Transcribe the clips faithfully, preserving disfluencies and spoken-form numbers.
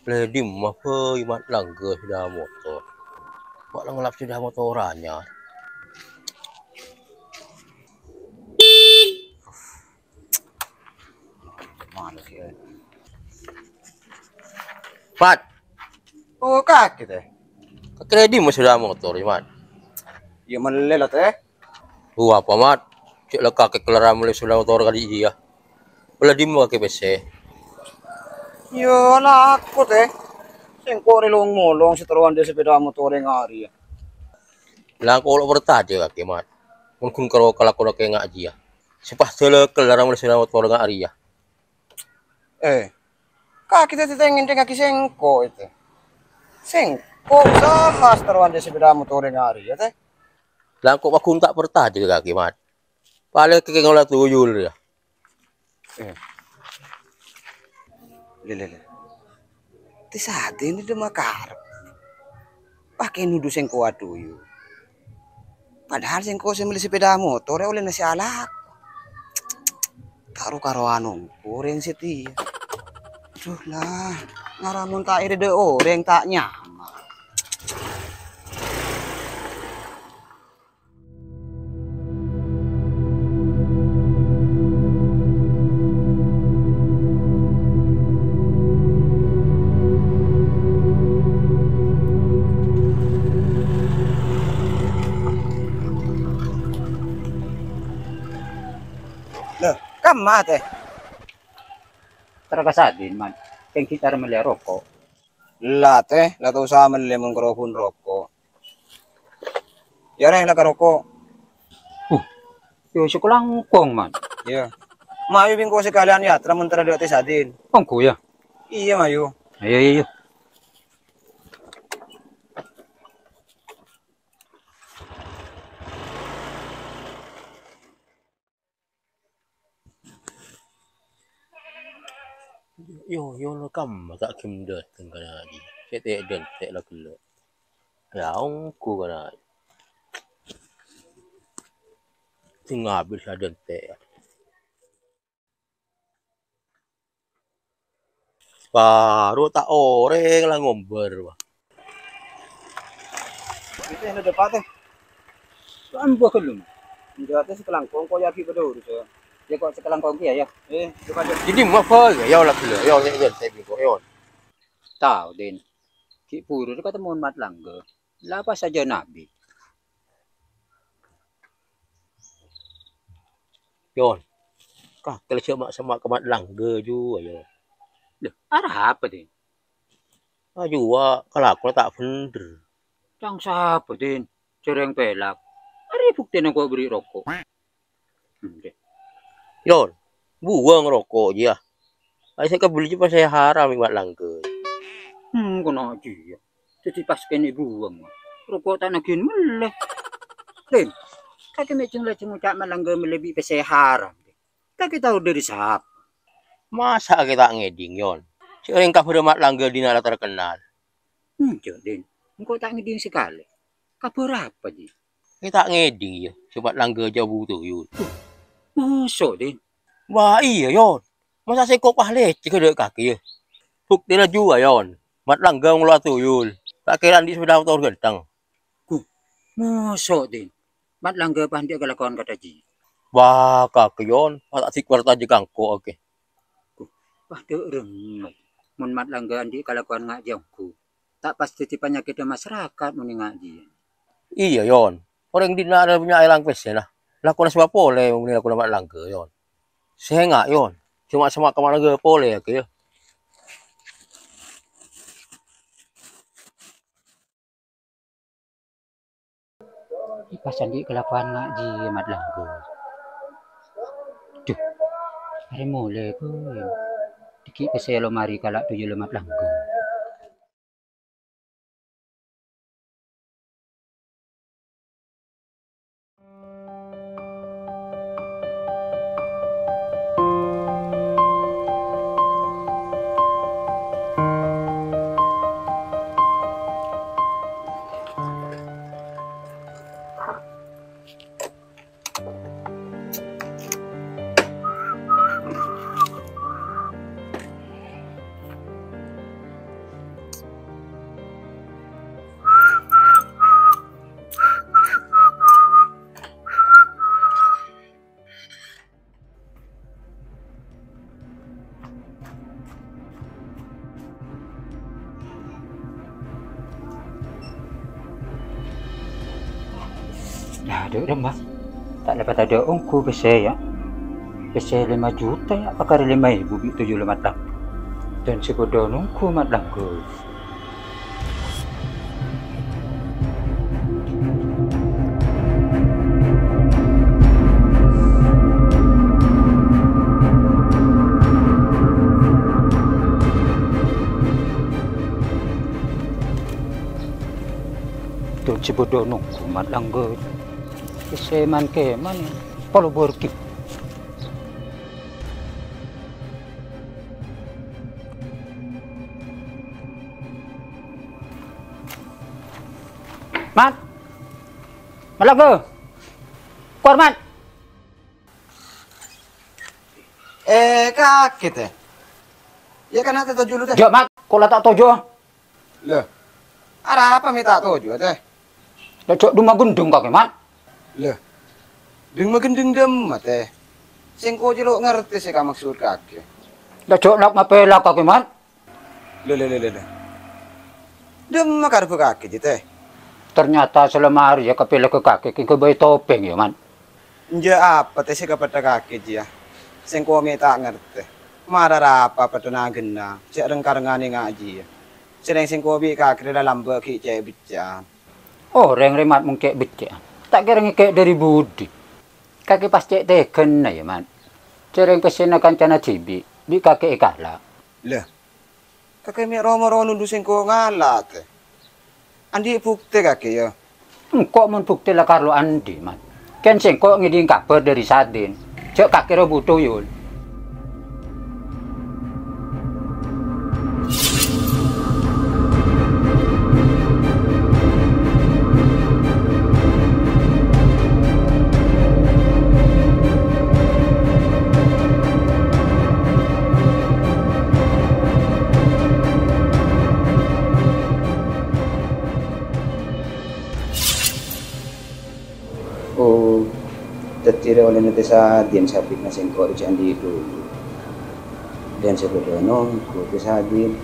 Lè dimma bhâi Mat Langgâ sepeda motor? Kok la ngelap sepeda motor anyar? Mana sih, eh? Mat. Oh, kakè, Tè. Kakè lè dimma sepeda motor, Mat? Iyâ, mellè la, Tè. Oh, apa, Mat? Cè' la kakè kellar mellè sepeda motor kali iyâ. Bâlâ dimma kakè pèssè? Iyâ, lako, Tè. Sèngko' rè long-molong sè terro andi' sepeda motor è nga' rèya. La engko' lo' parcajâ kakè, Mat. Mon ghun karo kalakowan kakè nga' jiyâ. Sè pas dâlâ kellar mellè sepeda motor nga' rèya. Eh, kakè tadi tè-, ngèntèngngaghi sèngko' itu. Sèngko' usaha sè terro andi' sepeda motor è nga' rèya, Tè. La engko' pagghun ta' parcajâ ka kakè, Mat. Palèng kakè ngola tuyul, yâ. Eh. Lè, lè, lè. Tè Sadin dâ' makarep. Pas kè nodhu sèngko' atuyul. Padahal sèngko' sè mellè sepeda motor, yâ, ollèna sè alako. Ta' ro-karowan orèng satèya. Duh, la, ngara mon ta' èrè dâ' orèng ta' nyaman. Loh, kamma, Tè? Terro ka Sadin, Man. Kèng ghi' cara mellè roko'. La, Tè, la ta' osa mellè mon karo ghun roko'. Yâ, rè, la ka roko'. Huh, yâ, sakalangkong, Man. Iyâ. Mayu bi' engko' sakalèyan yâ, tra-, mentara dâ' Tè Sadin. Ongghu, yâ? Iyâ, mayu. Ayo, ayo, ayo. Yo, yo, lo kamma ta' ghim dâteng kana' jiyâ. Cè' tè'-dântè' la ghellâ'. Yâ, ongghu kana' jiyâ. Sè ngabis adântè'. Bâru ta' orèng la ngombâr, wah. Itu yang depan teh. Kan buah kelum. Enggak, teh sekelangkong kok ya, Ki, pada urus, ya. Ya, kok sekelangkong ki ya, ya. Eh, coba aja. Jadi, apa ya? Ya, lah, gila. Ya, ya, ya, saya bingung, ya. Tao, Din. Ki' buru katemmo Mat Langgâ. La pas sajân abit. Yon, kakè la sè ma'-, sè ma' ka Mat Langgâ jiyâ, Yon. Lho, arapa, Din? Ajuwâ kalakowanna ta' bhendher. Tang sapa, Din? Jhârâng pèlak. Arèya buktèna engko' aberri' roko'. Hmm, deh. Yon, buwâng roko' jiyâ. Ayo sè kabelli jiyâ pas sè haram, Mat Langgâ. Hmm, kènè' jiyâ. Dhâddhi pas kènè' buwâng. Roko' ta' naghin mellè. Din, kakè mè' jhâng-lajhâng ngoca' Mat Langgâ mellè bi' pèssè haram. Kakè tao dâri sapa? Masa' kakè ta' ngèdhing, Yon? Sè orèng kabhârâ Mat Langgâ dinna' la terkenal. Enjâ', Din. Engko' ta' ngèdhing sakalè. Kabhâr apa, Din? Kakè ta' ngèdhing, yâ, sè Mat Langgâ jhâ' abu tuyul. Moso', Din? Wah, iyâ, Yon. Masa' sèngko' pas lècèk dâ' kakè, yâ? Buktèna jiyâ, Yon. Mat Langgâ ngolo'a tuyul. Ta' kèra andi' sepeda motor ghântheng. Gu, moso', Din? Mat Langgâ pas andi' kalakowan kadhâ' jiyâ. Wah, kakè, Yon. Pas ta' sèngko' parcajâ ka engko', oke. Gu, pas dâ' remma. Mon Mat Langgâ andi' kalakowan nga' jiyâ ongghu. Ta' pas dhâddhi panyakèddhâ masarakat mon nga' jiyâ. Iyâ, Yon. Orèng dinna' arèya bânnya' èlang pèssèna. Lakona sapa polè mon lakona Mat Langgâ, Yon. Sènga', Yon. Coma sè ma' ka Mat Langgâ polè, yâ, Ki, yâ. Pas andi' kalakowan nga' jiyâ Mat Langgâ. Duh, arè molè, Boy. Dhiggi' pèssè lomari kala' tuyul Mat Langgâ. Adhu, Rama. Ta' lepat adhu ongghu pèssè, yâ. Pèssè lèma juta, yâ, pakara lèma èbu bi' toju' la Mat Langghu. Dân sè padâ nongghu Mat Langghu. Dân sè padâ nongghu Mat Langghu. Pèssè man-kèman, polo borgi. Mat! Mat Langghu! Kor, Mat! Eh, kakè, Tè. Yâ, kan ta' toju' lu, Tè. Jâ', Mat, kaulâ ta' toju'. Lho, arapa mè' ta' toju', Tè? Lha, jâ' dhimma ghândhâng kakè, Mat. Lho, dhimma ghândhâng dhimma, Tè? Sèngko' jiyâ lo' ngartè sè èkamaksod kakè. Lha, jâ' lak-ngapèlak kakè, Mat. Lho, lho, lho, lho, lho. Dhimma karebbhâ kakè, jiyâ, Tè? Ternyata salama arèya kapèlagghâ kakè kèng ghâbây topèng, yâ, Mat. Enjâ' apa, Tè, sè èkapètthâ kakè, jiyâ? Sèngko' mè' ta' ngartè. Mara arapa paddhâna ghenna, jâ' reng-karengngan ènga' jiyâ. Sèrèng sèngko' bi' kakè la lambâ' ghi' cè'-beccè'an. Orèng rè, Mat, mon cè'-beccè'an, ta' kèra ngèkè' dâri budi. Kakè pas cè' tèghâna, yâ, Mat. Sèrèng pèssèna kancana dhibi', bi' kakè èkala'. Lha, kakè mè' ro-moro nondhu sèngko' ngala', Tè? Andi' buktè kakè, yâ? Engko' mon buktè la karlo andi', Mat. Kèng sèngko' ngèdhing kabhâr dâri Sadin. Jâ' kakè ro bu toyol. Oh, dhâddhi rè ollèna Tè Sadin sabit na sèngko' rè jhâ' andi' dhulu. Dân sè bâdâ nongghu Tè Sadin.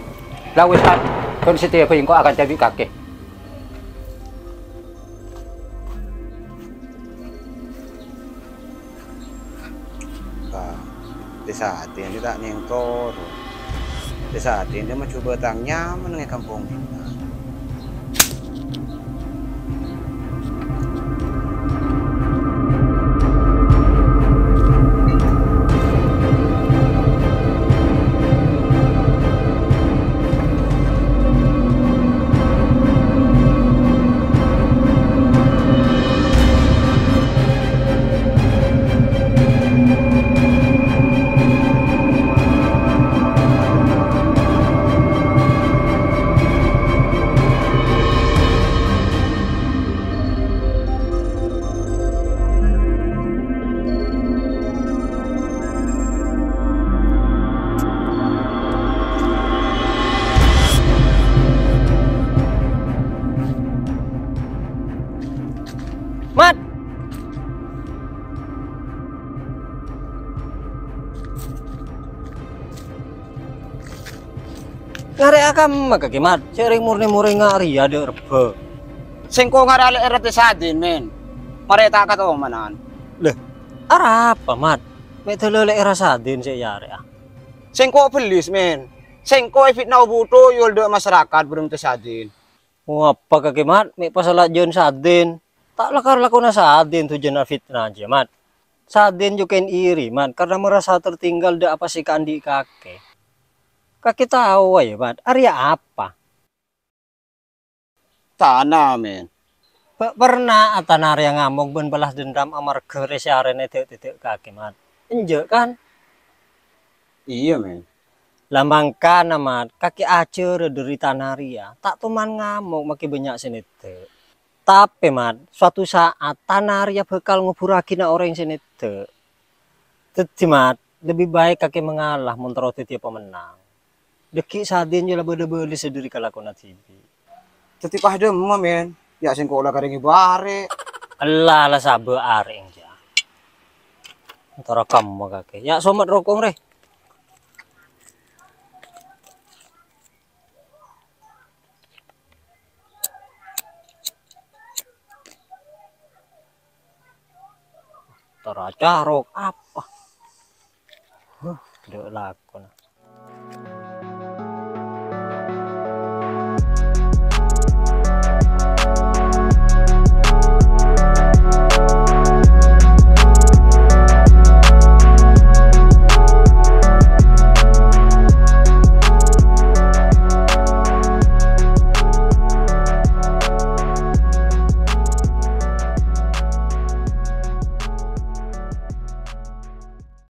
La wis, Mat, ghân satèya bhâi engko' akanca bi' kakè. Bâ, Tè Sadin ta' nèng toro. Tè Sadin ma' jhubâ' tang nyaman è kampong kènna. Mat! Ngarè'a kamma kakè, Mat? Sè rèng mornè-morèngnga arèya dâ' rebbhâ. Sèngko' ngarè'a lè'èrra Tè Sadin, men. Marè ta' katomanan. Lè, arapa, Mat? Mè' dâlâ lè'èrra Sadin sè èarè'a? Sèngko' bellis, men. Sèngko' èfitna bu toyol dâ' masarakat bhâreng Tè Sadin. Oh, apa kakè, Mat? Mè' pasala jân Sadin? Ta' la-, kalakona Sadin dhujân afitna jiyâ, Mat. Sadin jhughân iri, Mat, karna merasa tertinggal dâ' apa sè èkaandi' kakè. Kakè taowa, yâ, Mat, arèya apa? Tana, men. Bâ' perna atana arèya ngamok bân balas dendam amarghâ rè-, sè arèna èdâ'-tèdâ' kakè, Mat? Enjâ', kan? Iyâ, men. La mangkana, Mat, kakè ajhârâ dâri tana rèya, ta' toman ngamok makè bânnya' sè nèdâ'. Tapè, Mat, suatu saat tana rèya bhâkal ngobhurraghina orèng sè nèdâ'. Dhâddhi, Mat, lebbi baik kakè mangalah mon terro dhâddhiyâ pamennang. Dhâggi' Sadin jiyâ la bâdâ bâlessa dâri kalakona dhibi'. Dhâddhi pas dâmma, men? Yâ, sèngko' la karèngè bârè'. Ella, la sabâ' arèng, jiyâ. Antara kamma kakè. Yâ, somat rokong, rè. Tara carok apa? Huh, dek lakon.